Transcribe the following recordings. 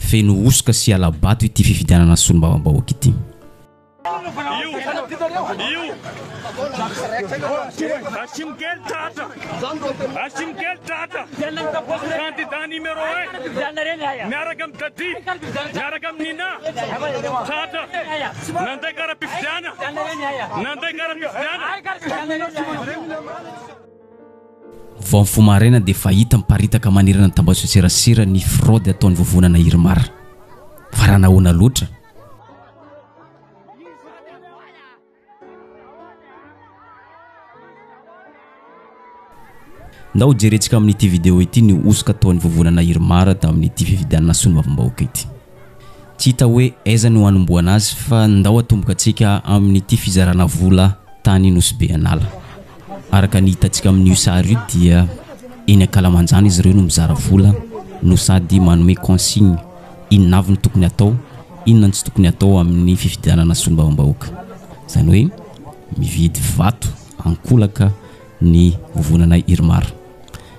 Feno hosoka sy hala-bato ity fifidianana solombavambahoaka ity. Vao mifoha maraina dia efa hita miparitaka manerana ny tambajotran-tserasera ny fraude ataon'ny vovonana Irmar. Fa raha nahoana loatra? Ndao hojerentsika amin'ity vidéo ity ny hosoka ataon'ny vovonana Irmar tamin'ity fifidianana solombavambahoaka ity. Tsy hita hoe aiza no hanombohana azy fa ndao atomboka antsika amin'ity fizarana vola tany Nosy Be An'ala. Araka ny hitantsika amin'io sary io dia eny ankalamanjana izy ireo no mizara vola no sady manome consigne inona avy no tokony hatao, inona no tsy tokony hatao amin'ny fifidianana solombavambahoaka. Izany hoe mividy vato ankolaka ny vovonana Irmar.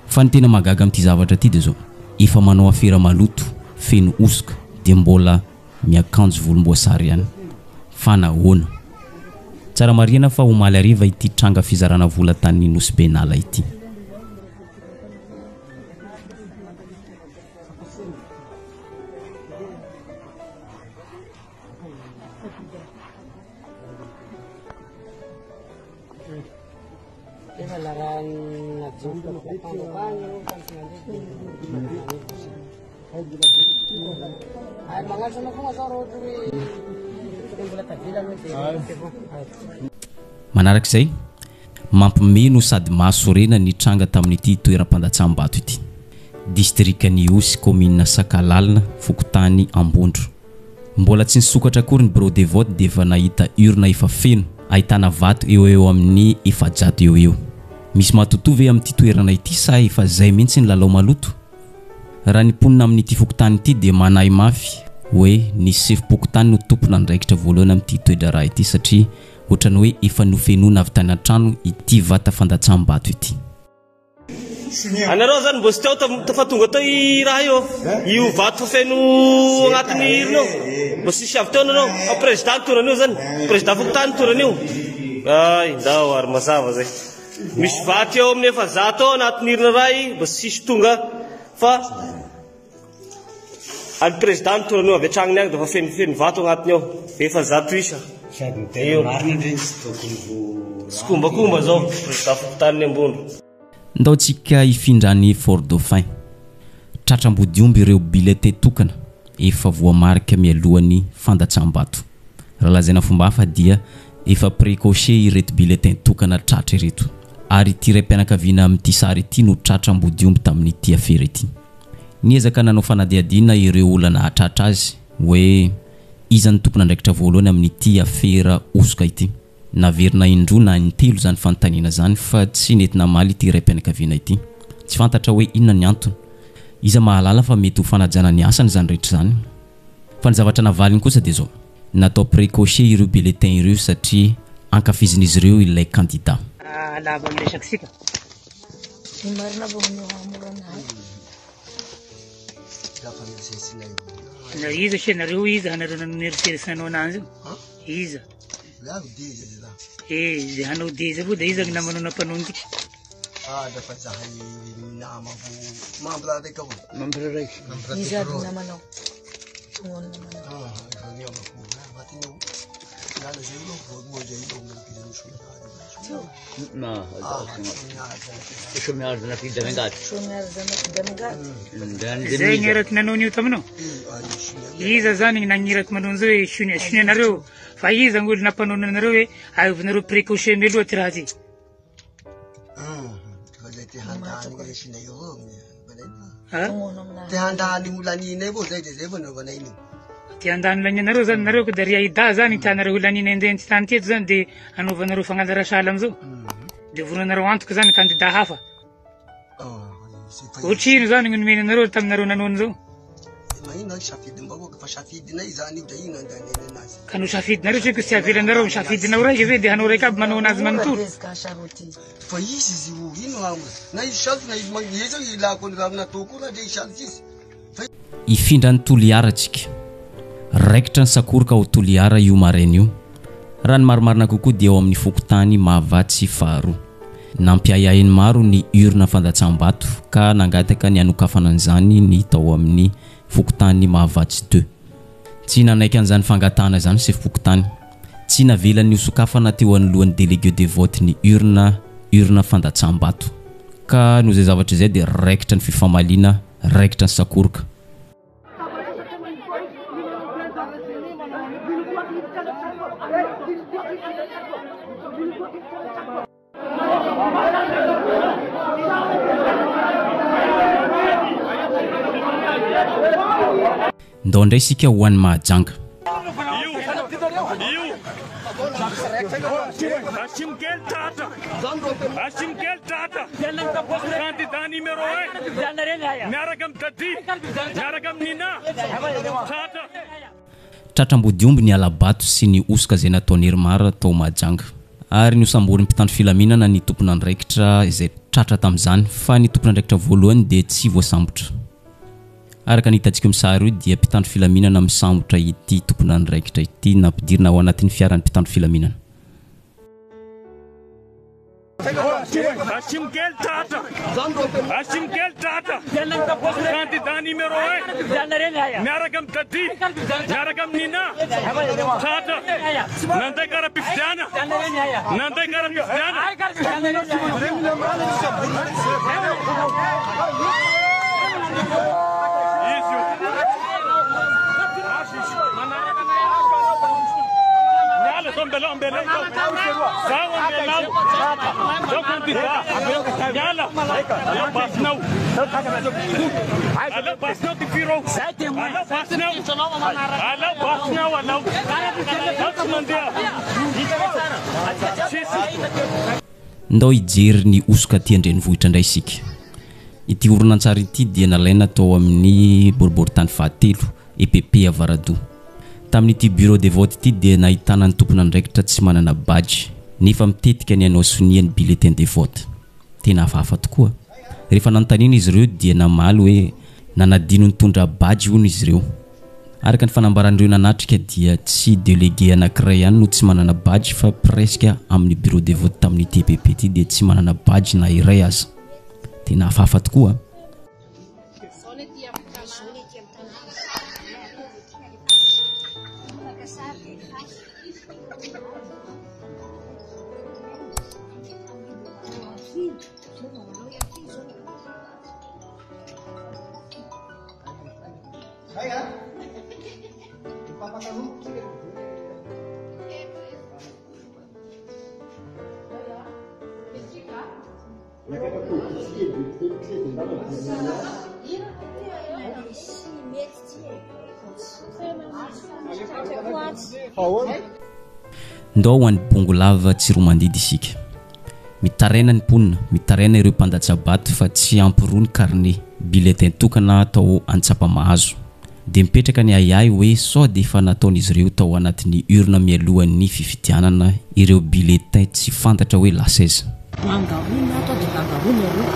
Fa ny tena mahagaga amin'ity zavatra ity dia izao, efa manao afera maloto, feno hosoka, dia mbola miakanjo volomboasary ihany. Fa nahoana? Tsara marihana fa omaly hariva ity tranga fizarana vola tany Nosy Be Nala ity. Manaraka izay, mampiomehy no sady mahasorena ny tranga tamin'ity toeram-pandatsaham-bato ity. Distrikan'i Ihosy, kaominina Sakalalina, fokontany Ambondro. Mbola tsy nisokatra akory ny bureau de vote dia efa nahita urne efa feno, ahitana vato eo ho eo amin'ny 400 eo ho eo. Misy matotoa ve amin'ity toerana ity sa efa zay mihitsy ny lalao maloto? Raha ny mponina amin'ity fokontany ity dia manahy mafy hoe ny sefom-pokontany no tompon'andraikitra voalohany amin'ity toe-draharaha ity satria ohatran'ny hoe efa nofenoina avy tany an-trano ity vata fandatsaham-bato ity. Anareo zany mbo tsy teo tam fa tonga teo i raha io io vato feno agnatin'ny irina io mbo tsisy avy teo anareo fa président nitondra an'io zany président fokontany nitondra an'io ay ndao ary mazava zay misy vato eo amin'ny 400 eo anatin'ny irina ray mbo tsisy tonga fa Any président nitondra an'io avy hatragniny agny dia efa feno feno vato agnatiny ao, 400 isa. Sady ny tena marina ndre tsy tokony ho Tsikombakomba zao président fokontany Ambondro. Ndao tsika hifindra any Fort Dauphin. Tratra ambodiomby ireo bulletin tokana efa voamarika mialohan'ny fandatsaham-bato. Raha lazaina fomba hafa dia efa précoché ireto bulletin tokana tratra ireto. Ary ity raim-pianakaviana amin'ity sary ity no tratra ambodiomby tamin'ity afera ity. Niezaka nanao fanadihadiana ireo olona nahatratra azy hoe iza no tompon'andraikitra voalohany amin'ity afera hosoka ity. Naverina indroa na intelo izany fanontaniana izany fa tsy nety namaly ity raim-pianakaviana ity. Tsy fantatra hoe inona ny antony. Iza mahalala fa mety ho fanajana ny asany izany rehetra izany. Fa ny zavatra navaliny kosa dia izao, natao précoché ireo bulletin ireo satria ankafizin'izy ireo ilay kandida. Lava ny resak'isika. Ny marina vao mora anahy. Na iza se nareo iza hanareo nanao eritreritra nanao ananjy io? Iza? Eh, zay hanao dia avao dia iza ny namanao nampanao an'ity? Iza aby namanao? Tognony namanao. Zay niaraky nanao an'io taminao? Iza zany ny nagniraky manao an'izao hoe sonia sonia anareo? Fa iza ny olo nampanao anareo hoe aiovinareo précoce mialoha ty raha ty? Te handany ho laninay avao zay de zay vao nanaovanay an'io. Te handany lanianareo zany nareo ko da ry Aida zany tianareo ho lanina andeha ty tany ty eto zany de anaovanareo fangalana sahala amizao. De voronanareo antoka zany candidat hafa. Otrino zany ny nomena anareo taminareo nanao an'izao? Magnino ay safidim-bahoaka fa safidinay zany io da ino andaniny anazy. Ka no safidinareo tsy ko tsy avelanareo misafidinao raiky ve de hanao raiky aby manao anazy manontolo. Fa izy izy io ino na izy sarotra na izy magny zao ilako ny raha nataoko na ndre isarotra izy. Hifindra any Toliara tsika. Raikitra ny sakoroka ao Toliara io maraina io. Raha ny marimarina kokoa dia ao amin'ny fokontany Mahavatsy faharoa. Nampiahiahy ny maro ny urne fandatsaham-bato ka nangataka ny hanokafana an'izany ny tao amin'ny fokontany Mahavatsy deux. Tsy nanaiky an'izany fangatahana izany sefom-pokontany. Tsy navelany hosokafana teo anoloan'ny délégué de vote ny urne urne fandatsaham-bato. Ka noho izay zavatra izay dia raikitra ny fifamaliana, raikitra ny sakoroka. Ndao indray isika ho any Mahajanga. Tratra ambodiomby ny hala-bato sy ny hosoka izay nataon'i Irmar tao Mahajanga. Ary nosamborin'ny mpitandro filaminana ny tompon'andraikitra izay tratra tamin'izany fa ny tompon'andraikitra voalohany dia tsy voasambotra. Araka ny hitantsika io amin'ny sary io dia mpitandro filaminana misambotra ity tompon'andraikitra ity nampidirina ao anatin'ny fiaran'ny mpitandro filaminana. Atsimo kely tratra. Atsimo kely tratra. Candidat numéro 1. Miaraka amin'i Dadi. Miaraka amin'i Nina. Tratra. Nanday kara-pifidiana. Nanday kara-pifidiana. Izy io. Miala zao ambelao ambelao zao ambelao zao candidat miala aleo basinao aleo basinao tifiro aleo basinao aleo basinao aleo zao tsy mandeha tsisy. Ndao hijery ny hosoka aty an-drenivohitra indray isika. Ity horonantsary ity dia nalaina tao amin'ny boriborintany fahatelo, EPP Avaradoha. Tamin'ity bureau de vote ity dia nahitana ny tompon'andraikitra tsy manana badge nefa mitetika ny hanao sonia ny bulletin de vote. Tena hafahafa tokoa. Rehefa nanontaniana izy ireo dia namaly hoe nanadino nitondra badge hono izy ireo. Araka ny fanambaran'ireo nanatrika dia tsy délégué anankiray ihany no tsy manana badge fa presque amin'ny bureau de vote tamin'ity EPP ity dia tsy manana badge na iray aza. Tena hafahafa tokoa. Ndao ho any Bongolava Tsiroamandidy isika. Mitaraina ny mponina, mitaraina ireo mpandatsa-bato fa tsy ampy roa ny carnet, bulletin tokana tao Antsapamahazo. Dia mipetraka ny ahiahy hoe sao dia efa nataon'izy ireo tao anatin'ny urne mialohan'ny fifidianana ireo bulletin tsy fantatra hoe lasa aiza. Banga roa ny ato dia banga roa ny aroa.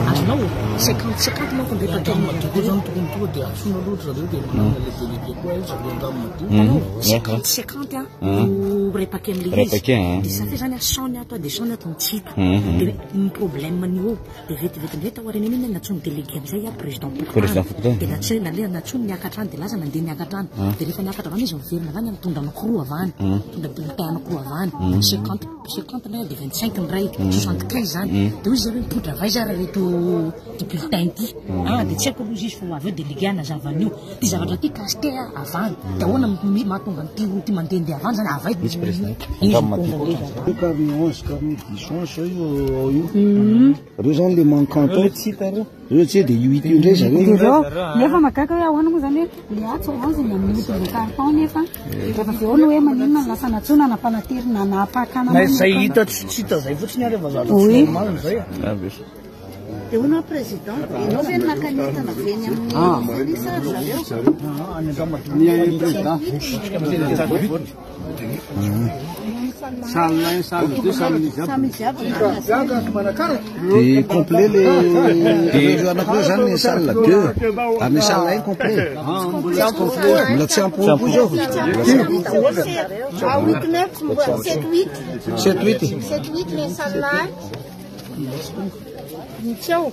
Azonao? Cinquante cinquante manko ny repaquet Andramo madio koa zany tokony tonga dia antsoina aloha ry zareo dia manana ilay délégué koa aiza le andramo madio. Hitanao? Cinquante cinquante an no repaquet amin'ilay izy. Dia ça fait zany an cent ny ato dia cent ny ato no tsy hita. Dia ny problème ny eo dia vetivety indray tao aoriana iny nantsoin'ny délégué amin'izay aho président fokontany. Dia nantsoina naleha nantsoiny niakatra any dia lasa nandeha niakatra any. Dia rehefa niakatra avy any izy miverina avy any mitondra anankiroa avy any. Mitondra bulletin anankiroa avy any. Cinquante cinquante ny iray dia vingt cinq ny iray. Soixante quinze zany. Dia hoy zareo mipoitra avy aiza ary ireto ity bulletin ity. Ah dia tsy haiko aloha izy fa ho avy eo délégué hanazava an'io. Ity zavatra ity casse-tête avy any. Dia ahoana mahatonga an'ity ity mandehandeha avy any zany avy aiza? Misy président. Andramo madio koa zany. Io carnet 11, carnet 10, 11 zao io ao io. Reo zany le manquant ao. Tsy hita reo. Reo tsy dia io hita io indray zareo. Dia reo, nefa mahagaga hoe ahoana moa zany hoe le atsy 11 ny amin'ny hodin'ny carton nefa rehefa avy eo no hoe maninona no lasa nantsoina nampanaterina napakana. Na izay hita tsy hita zay fotsiny ary efa zavatra tsy normal zay. Dia hono aho président, ianao ve no naka ny entana avy eny amin'ny ceni sa ry zareo? Ny président. Salle 1, salle 2, samy izy aby. Samy izy aby no naka azy. Dia complet le ireo anankiroa zany ny salle 2 ary ny salle 1 complet. Mbola tsy ampy koa izao. Ah, 8, 9, 7, 8. 7 8. 7, 8 le salle 1. Ny tsy ao.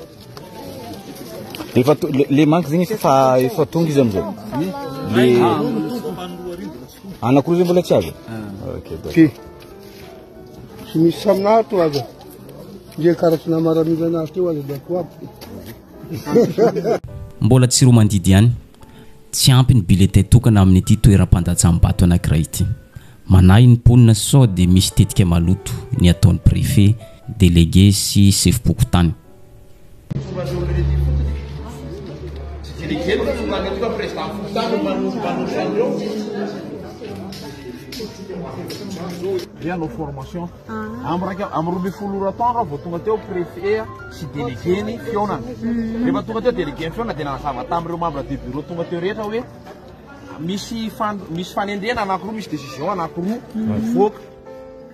Efa to- le, le manko zegny efa efa tonga izy amizao. Le anankiroa zegny mbola tsy azo. Ok, d'accord. Ty. Tsy misy saminà to aza. Ndre karaha tsy namaramila anazy teo aza dia ko aby. Mbola tsy roa mandidy ihany. Tsy ampy ny bulletin tokana amin'ity toeram-pandatsaham-bato anankiray ity. Manahy ny mponina sao dia misy tetika maloto ny ataon'ny préfet, délégué sy sefom-pokontany. Tonga ny olona ety ifotony. Tsy délégué no tonga any eto fa président fokontany no manolotra an'ireo. Dia hanao formation. Amin'ny raika amin'ny 12 ora atoandro aho vao tonga teo préfet sy délégué ny fihaonana. Rehefa tonga teo délégué ny fihaonana dia nanazava tamin'ireo membre du bureau tonga teo rehetra hoe misy fan misy fanendrena anankiroa misy décision anankiroa mivoaka.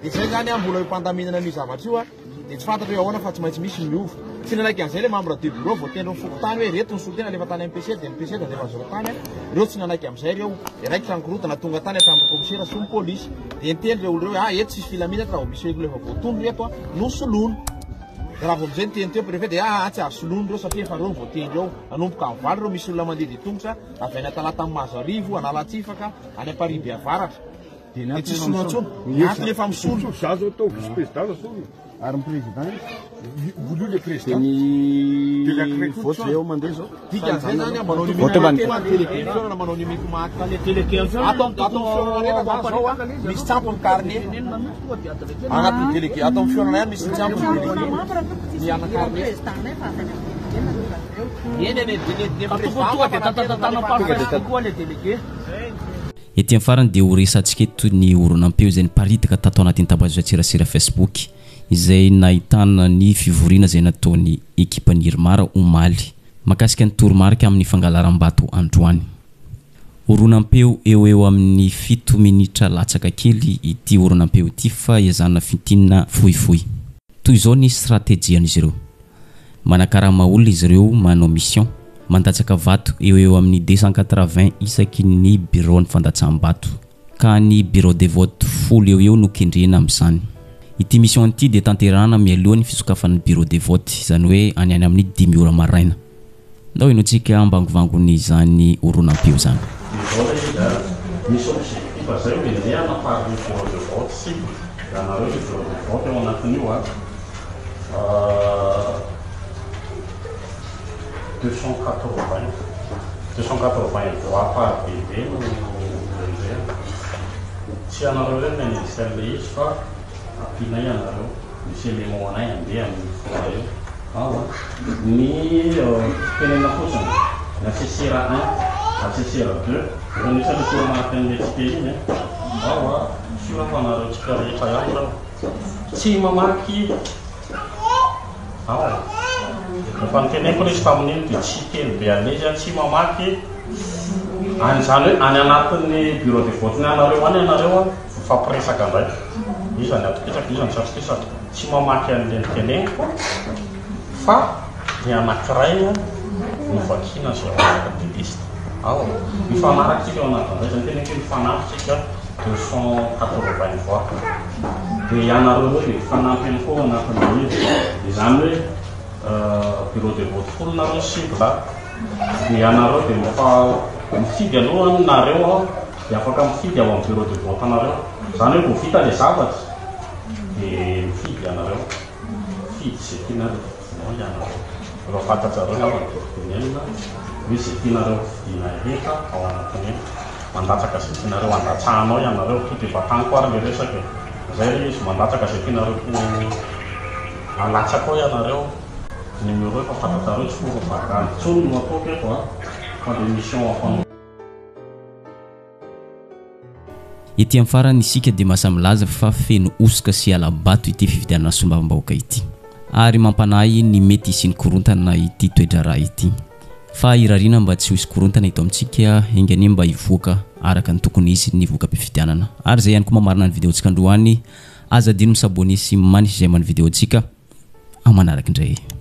Dia izay izany an mbola eo am-pandaminana an'io zavatra io an. Dia tsy fantatra hoe ahoana fa tsy maintsy misy miova. Tsy nanaiky an'izay ilay membre du bureau voatendrin'ny fokontany hoe ireto ny solontena alefa tany amin'ny PC dia ny PC dia alefa zareo tany. Ireo tsy nanaiky amin'izay ireo. Dia raikitra ny korontana tonga tany hatramin'ny commissaire sy ny polisy. Dia niteny ireo olona ireo hoe ah eto tsisy filaminana raha vao misy olona efa voatondro eto an no soloina. Dia raha vao amin'izay niteny teo préfet dia ah tsy azo soloina ireo satria efa ireo no voatendry ao. Nanomboka amin'ny valo ireo misy olona mandeha dia tongotra avy any Antalata Mahazoarivo, Analantsifaka, any Amparibe Avaratra. Dia tsy soloina intsony. Ny antony efa misolo. Za zao atao vice président za solo. Ary ny président izy? Voulio le président. Dia ny vote ve eo mandeha zao? Dikan'izay zany manao ny Vote ambany. délégué fihaonana manao ny miko maty. Ato amin'ny ato amin'ny fihaonana rehetra zany zao a misy tsy ampy ny carnet. Agnatin'ny délégué ato amin'ny fihaonana ihany misy tsy ampy ny délégué. Ny ana carnet. Eny eny ny président koa le délégué. Ety amin'ny farany dia ho resahantsika eto ny horonam-peo izay niparitaka tato anatin'ny tambajotran-tserasera Facebook izay nahitana ny fivoriana izay nataon'ny ekipan'ny Irmar omaly mahakasika ny toromarika amin'ny fangalaram-bato androany. Horonam-peo eo ho eo amin'ny fito minitra latsaka kely ity horonam-peo ity fa ezahana fintinina fohifohy. Toy izao ny stratejian'izy ireo. Manakarama olona izy ireo manao mission, mandatsaka vato eo eo amin'ny 280 isaky ny biraon'ny fandatsaham-bato. Ka ny bureau de vote folo eo eo no kendrena amin'izany. Ity mission ity dia tanterahana mialoha ny fisokafan'ny bureau de vote, izany hoe any any amin'ny dimy ora maraina. Ndao henointsika ambangovangony izany horonam-peo izany. Izao ilay izy a, misy objectif zay hoe ndeha hanapahana ny bureau de vote cible, ianareo ilay bureau de vote ao anatin'io a, 280, 280 voix par BV no enjehina. Tsy ianareo irery no hanenjika an'ilay izy fa ampianay ianareo. Misy élément anay handeha amin'io fotoana io. Ao an. Ny tenenina fotsiny, ny assesseur un, assesseur deux, efa nisy an'ilay toromarika nomentsika iny an. Ao an, sûr fa nareo tsika rehetra ihany ireo. Tsy mamaky ao. Efa noteneniko ilay izy tamin'iny dia tsy hiteny be an'ilay izy aho, tsy mamaky an'izany hoe any anatin'ny bureau de vote-ny anareo any ianareo an. Mifampiresaka indray. Iza ny atokisako, iza ny tsy atokisako. Tsy mamaky an'ilay noteneniko fa ny anankiray no vakiana izay ao anatin'ilay liste. Ao, mifanaraka isika ao anatin'izay, izay no teneniko hoe mifanampy isika 280 voix. Dia ianareo ireo dia mifanampy ihany koa ao anatin'ilay izy. Izany hoe bureau de vote folo nareo ny cible, dia ianareo dia mifidy aloha nareo ao. Dia afaka mifidy ao amin'ny bureau de vote anareo. Izany hoe vao vita ilay zavatra dia mifidy ianareo. Mifidy izay tianareo fidinao ianareo. Efa fantatrareo angamba ny didinenina hoe izay tianareo hofidiana rehetra ao anatin'iny. Mandatsaka izay tianareo handatsahanao ianareo. To dia vataniko ary ilay resaka e. Izay ilay izy, mandatsaka izay tianareo ho alatsaka ao ianareo. Numéro efa fantatrareo, tsy propagande intsony no ataoko eto an, fa ilay mission ampanaovina. Ety amin'ny farany isika dia mahasahy milaza fa feno hosoka sy hala-bato ity fifidianana solombavambahoaka ity. Ary mampanahy ny mety hisian'ny korontana ity toe-draharaha ity. Fa irariana mba tsy ho hisy korontana eto amintsika, enga anie mba hivoaka araka ny tokony hisy ny voka-pifidianana. Ary izay ihany koa mamarana ny video-ntsika androany. Aza adino mi-s'abonner sy manisy j'aime ny video-ntsika. Amin'ny manaraka indray.